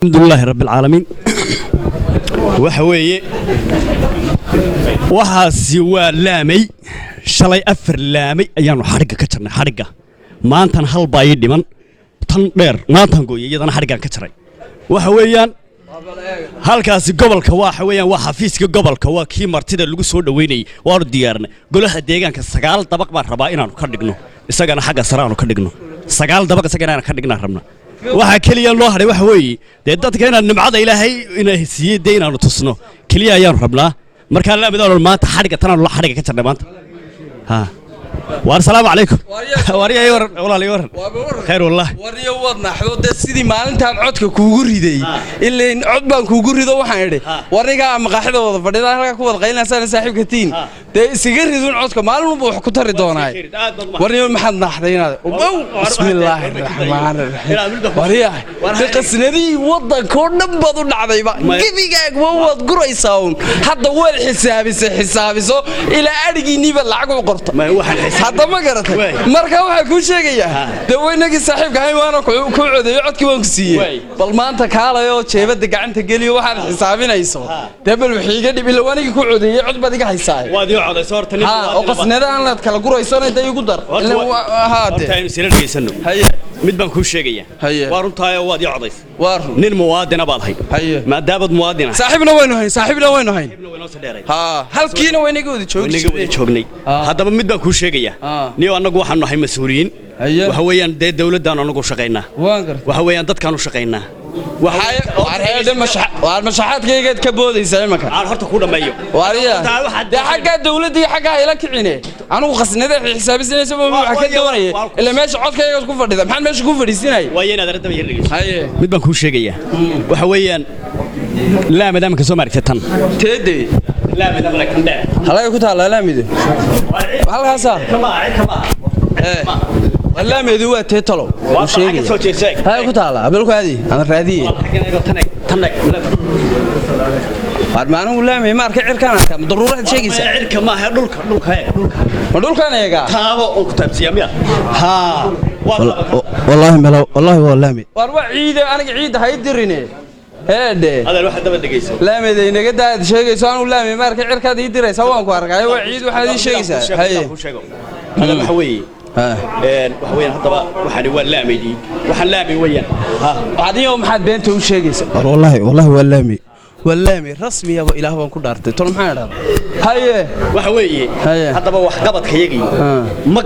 Alxamdulilaahi Rabbilcaalamiin. Waxa weeye, waxaasi waa laamay. Shalay afar laamay ayaannu xadhigga ka jarnay. Xadhigga maantan hal baa ii dhiman, tan dheer maantan gooyay, iyadana xadhiggaan ka jaray. Waxa weeyaan halkaasi gobolka, waxa weeyaan waa xafiiska gobolka, waa kii martida lagu soo dhoweynayay. Waanu diyaarnay. Golaha deegaanka 9 dabaq baan rabaa inaanu ka dhigno, isagana xagga sare aanu ka dhigno. 9 dabaq isagana inaan ka dhignaan rabna. Waxaa keliya loo hadhay waxa weeye dee dadka inaan nimcada Ilaahay ina siiyey dee inaanu tusno keliya ayaanu rabnaa. Markaa laamidaanu maanta xadhigga tanaanu la xadhigga ka jarnay maanta. Ha waar, salaamu calaykum. Waaryaa waran, walaal, waran? Khayr wallah. Warniyo, waad naxdo dee. Sidii maalintaan codka kuugu riday, ilayn cod baan kuugu rido, waxaan idhi warnigaa maqaaxida wada fadhida halkaa ku wada qaylinaysaana saaxiibka tiin dee isaga ridun codka, maalin walba wax ku tari doonaay. Warniyo, maxaad naxday inaad? Ow, bismillaahi raxmaani raxiim. Waryahay, dee qasnadihii waddankoo dhan baad u dhacdayba, gebigaagba waad guraysaa uun. Hadda waad xisaabisay, xisaabiso ilaa adhigiinniibaad lacag u qorta hadda, ma garatay? Marka waxaa kuu sheegayaa dee waynagii saaxiibka ahayn, waana ku codeeyo, codkii waan ku siiyey. Bal maanta kaalayoo jeebada gacanta geliyo, waxaad xisaabinayso dee bal wixii iga dhib ila wanigii ku codeeyey, cod baad iga haysaa. Waad ii codayso horta nin. Ha, oo qasnadahan laad kala guraysona dee igu dar. Horta aynu isla dhegaysano. Mid baan kuu sheegayaa. Waa runtaayo, waad ii codaysay. Waa run. Nin muwaadina baad ahayd. Maadaamaad muwaadin ahay, saaxiibna waynu hayn, saaxiibna waynu hayn. Ha, halkiina waynaga wada joogi. Waynaga wada joognay. Haddaba mid baan kuu sheegayaa. Niyo, annagu waxaanu nahay mas-uuliyiin. Waxa weeyaan dee dawladdaanu annagu shaqaynaa. Waan gartay. Waxa weeyaan dadkaanu shaqaynaa. Waar, mashaxaadkaygaad ka boodaysaa imanka. Aan horta ku dhammeeyo. Waariya, dee xaggaa dawladda iyo xaggaa ila kicine, anigu khasnada xisaabinaysa waxa ka doonaya ila meesha codkaygaad ku fadhida, maxaan meesha ku fadhiisinaya? Waayo, inaad arrinta yar dhegeyso. Mid baan kuu sheegayaa. Waxa weeyaan laamid amanka soo maaragtay tan. Teede? Laamid amanka tan dheer. Halay ku taallaa laamidu? Halkaasaa? Kama kama. Laamidu waa tee talo? Waa sheegaya soo jeesay. Halay ku taallaa? Abel ku aadi aan raadiye. Tan eg, tan eg. Waar, ma anigu laami ma arkay, cirkaan arkaa, ma daruuraad sheegaysaa? Cirka maaha, dhulka, dhulka eeg, dhulka. Ma dhulkaan eegaa? Taabo oo ku taabsiya miya? Ha, waa taaba. Wallaahi melo, wallaahi waa laami. Waar, waa ciide, aniga ciidda hay dirine heedhe. Adeer, waxa daba dhegeyso. Laamida inaga daad sheegayso, anigu laami ma arkay, cirkaad ii diraysaa waan ku arkay, waa ciid waxaad ii sheegaysaa. Haye. Adeer, waxa weeye waxa weeyaan haddaba waxani waa laamaydii, waxaan laami weeyaan. Ha. Adigo maxaad beenta u sheegaysaa? War, wallaahi, wallaahi waa laami, waa laami rasmiyaba, Ilaah baan ku dhaartay. Tol maxaan idhahdaa? Haye. Waxa weeye Haye. haddaba waxqabadkayagii ma